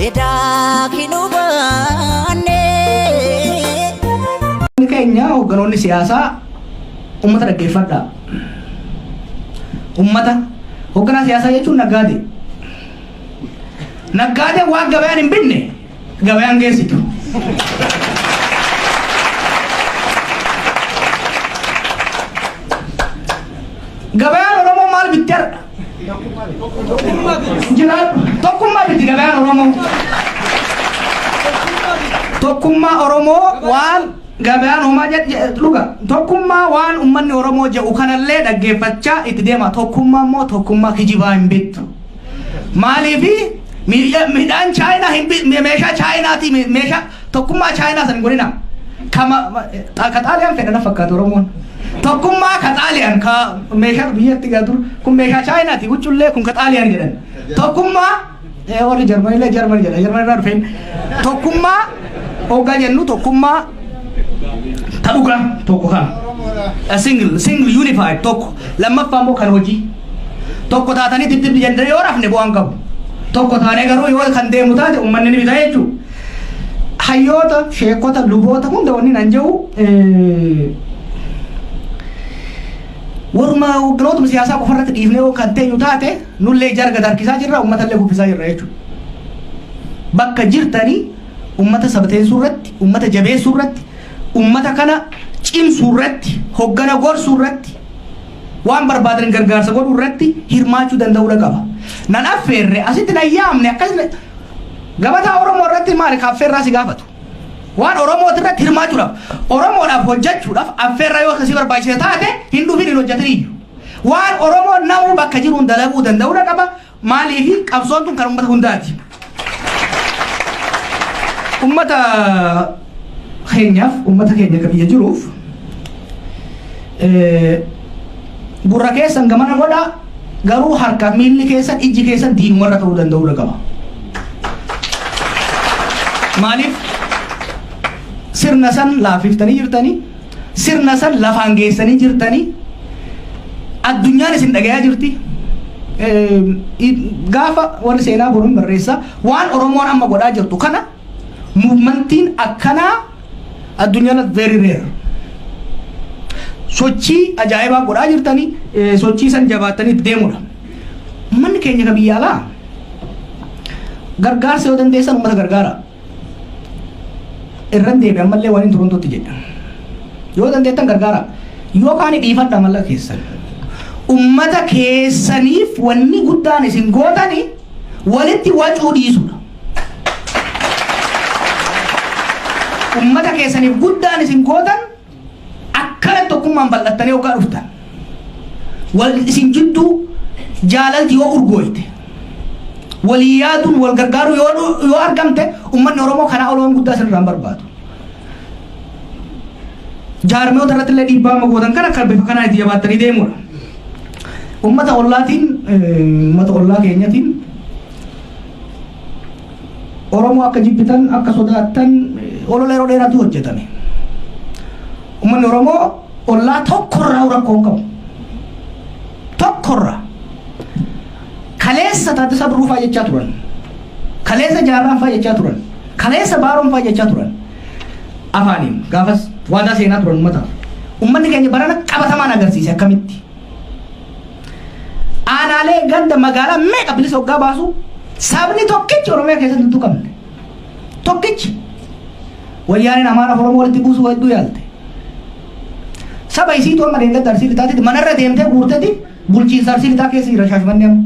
Edaa hin hubanne. Keenya hoogganoonni siyaasaa ummata dhaggeeffadhaa. Ummata hoogganaa siyaasaa jechuun naggaadee. Naggaadee waan gabayaan hin binne gabayaan geessitu. Gabayaan Oromoo maal bitti har'a? Jiraadhu. Tokkummaa bitti gabayaan Oromoo. Tokkummaa Oromoo waan gabayaan homaa dhuga. Tokkummaa waan uummanni Oromoo jedhu kanallee dhaggeeffachaa itti deema. Tokkummaa immoo tokkummaa kijibaa hin bittu. Maaliifi midhaan Chaayinaa hin meeshaa Chaayinaati, meeshaa tokkummaa Chaayinaa san hin godhina. Kama ka Xaaliyaan fedha na fakkaatu Oromoon. Tokkummaa ka Xaaliyaan ka meeshaa biyyatti gaa dur kun meeshaa Chaayinaati, huccullee kun ka Xaaliyaan jedhan. Tokkummaa warri Jarmanillee Jarman jedha, Jarman irraa dhufeen. Tokkummaa hoggaa jennu tokkummaa ta dhugaa tokko kana. A single unified tokko. Lammaffaa immoo kan hojii. Tokko taatanii dibdibdi jennee yoo rafne bu'aan qabu. Tokko taanee garuu yoo kan deemu taate uummanni ni bita jechuudha. Hayyoota, sheekota, luboota hunda wanni nan jedhu, waruma hogganootuma siyaasaa qofa irratti dhiifnee yoo kan teenyu taate, nullee jara gad harkisaa jirra, uummatallee kuffisaa jirra jechuudha. Bakka jirtanii uummata sabateessuu irratti, uummata jabeessuu irratti, uummata kana cimsuu irratti, hoggana gorsuu irratti, waan barbaadan gargaarsa godhuu irratti hirmaachuu danda'uudha qaba. Nan affeerre, asitti nan yaamne, akkasuma gabataa Oromoo irratti maali ka affeerraa si gaafatu? Waan Oromooti irratti hirmaachuudhaaf, Oromoodhaaf hojjechuudhaaf affeerraa yoo akkasii barbaachise taate, hin dhufin, hin hojjetin iyyuu. Waan Oromoo namuu bakka jiruun dalaguu danda'uudha qaba. Maaliifi qabsoon tun kan uummata hundaati. Uummata keenyaaf, uummata keenya kan biyya jiruuf, gurra keessan gamana godhaa, garuu harka miilli keessan, ijji keessan diinumarra ta'uu danda'uudha qaba. Maaliif sirna san laaffiftanii jirtanii, sirna san lafaan geessanii jirtanii, addunyaan isin dhagayaa jirti. Gaafa warri seenaa boruun barreessa, waan Oromoon amma godhaa jirtu kana, movementiin akkanaa addunyaan very rare. Sochii ajaa'ibaa godhaa jirtanii, sochii san jabaattanii itti deemudha. Uummanni keenya ka biyya alaa gargaarsa yoo dandeessan uummata gargaara. Irran deebi ammallee waan hin Torontootti jedha. Yoo dandeettan gargaara. Yoo kaani dhiifadha mallaqa keessan. Uummata keessaniif wanni guddaan isin gootani walitti wacuu dhiisudha. Uummata keessaniif guddaan isin gootan akkana tokkummaan bal'attanii hoggaa dhuftan. Wal isin jidduu jaalalti yoo urgooyte, walii yaaduun wal gargaaruu yoo argamte, uummanni Oromoo kanaa ol waan guddaa isinirraa hin barbaadu. Jaarmiyoota irratti illee dhiibbaa amma gootan kana kan bifa kanaan itti jabaattanii deemudha. Uummata ollaatiin, uummata ollaa keenyatiin, Oromoo akka jibbitan, akka sodaattan olola yeroo dheeraatu hojjetame. Uummanni Oromoo ollaa tokkorraa rakkoo hin qabu. Tokkorraa. Kaleessa Taaddasaa Birruu fa'aa jechaa turan. Kaleessa Jaarraan fa'aa jechaa turan. Kaleessa Baaroon fa'aa jechaa turan. Afaaniin gaafas waadaa seenaa turan uummataaf. Uummanni keenya barana qabatamaan agarsiise akkamitti. Aanaalee, ganda, magaalaa meeqa bilisa hoggaa baasu, sabni tokkichi Oromiyaa keessatti hin tuqamne. Tokkichi. Wayyaaneen Amaaraaf Oromoo walitti buusuu hedduu yaalte. Saba isiitu amma deemtee Arsii Lixaatitti manarra deemtee guurteti bulchiinsa Arsii Lixaa keessa jira Shaashamannee amma.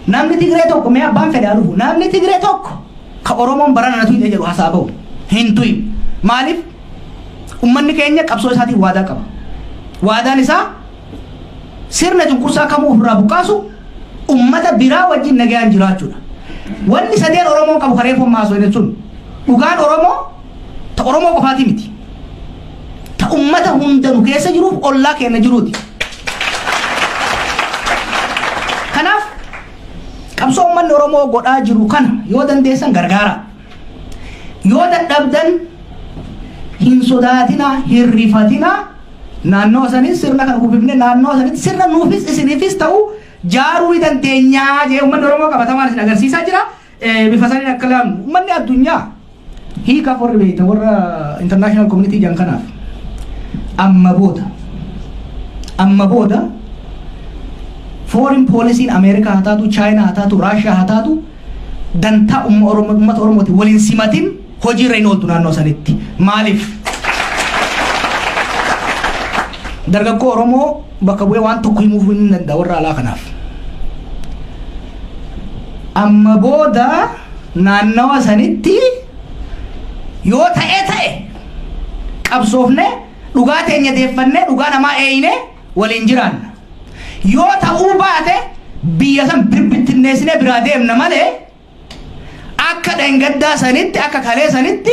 Namni Tigree tokko, mee abbaan fedhe haa dhufu, namni Tigree tokko ka Oromoon barana na tuyxe jedhu hasaa bahu hin tuyin. Maaliif? Uummanni keenya qabsoo isaatiin waadaa qaba. Waadaan isaa sirna cunqursaa kamuu ofirraa buqqaasu, ummata biraa wajjin nagayaan jiraachuudha. Wanni sadeen Oromoon qabu karee fommaa haasofne sun dhugaan Oromoo ta Oromoo qofaatii miti. Ta ummata hunda nu keessa jiruuf ollaa keenya jiruuti. Kanaaf qabsoo uummanni Oromoo godhaa jiru kana yoo dandeessan gargaara. Yoo dadhabdan hin sodaatinaa, hin rifatinaa. Naannoo sanis sirna kana kuffifne, naannoo sanitti sirna nuufis isiniifis ta'u jaaruu ni dandeenyaa jee uummanni Oromoo qabatamaan isin agarsiisaa jira. Bifa saniin akka laamnu uummanni addunyaa hiikaaf warri beektan, warra international community jedhan kanaaf, amma booda foreign policy Ameerikaa haa taatu, Chaayinaa haa taatu, Raashiyaa haa taatu, dantaa uummata Oromooti waliin simatin hojiirra hin ooltu naannoo sanitti. Maaliif? Dargaggoo Oromoo bakka bu'ee waan tokko himuuf hin danda'a warra alaa kanaaf. Amma booda naannawa sanitti yoo ta'e ta'e qabsoofne, dhugaa teenya deeffannee, dhugaa namaa eeyine waliin jiraanna. Yoo ta'uu baate biyya san birbittinneessinee biraa deemna malee, akka dhengaddaa sanitti, akka kalee sanitti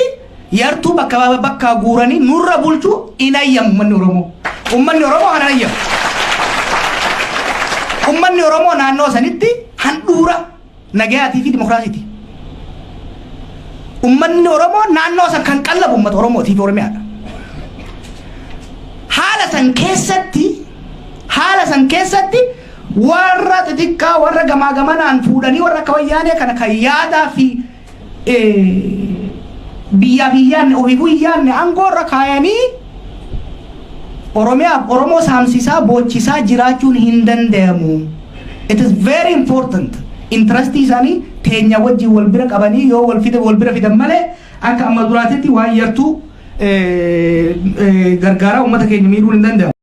yartuu bakka bakka guuranii nurra bulchuu hin ayyamu uummanni Oromoo. Uummanni Oromoo kana ayyamu. Uummanni Oromoo naannoo sanitti handhuura nagayaatii fi dimokiraasiiti. Uummanni Oromoo naannoo san kan qallabu uummata Oromootii fi Oromiyaadha. Haala san keessatti warra xixiqqaa, warra gamaa gamanaan fuudhanii, warra akka Wayyaanee kana kan yaadaa fi biyyaaf hin yaadne, ofiifuu hin yaadne, aangoo irra kaayanii Oromiyaaf Oromoo saamsisaa boochisaa jiraachuun hin danda'amu. It is very important. Interestii isaanii teenya wajjin wal bira qabanii yoo wal fide, wal bira fidan malee, akka amma duraatitti waan yartuu gargaaraa uummata keenya miidhuun hin danda'amu.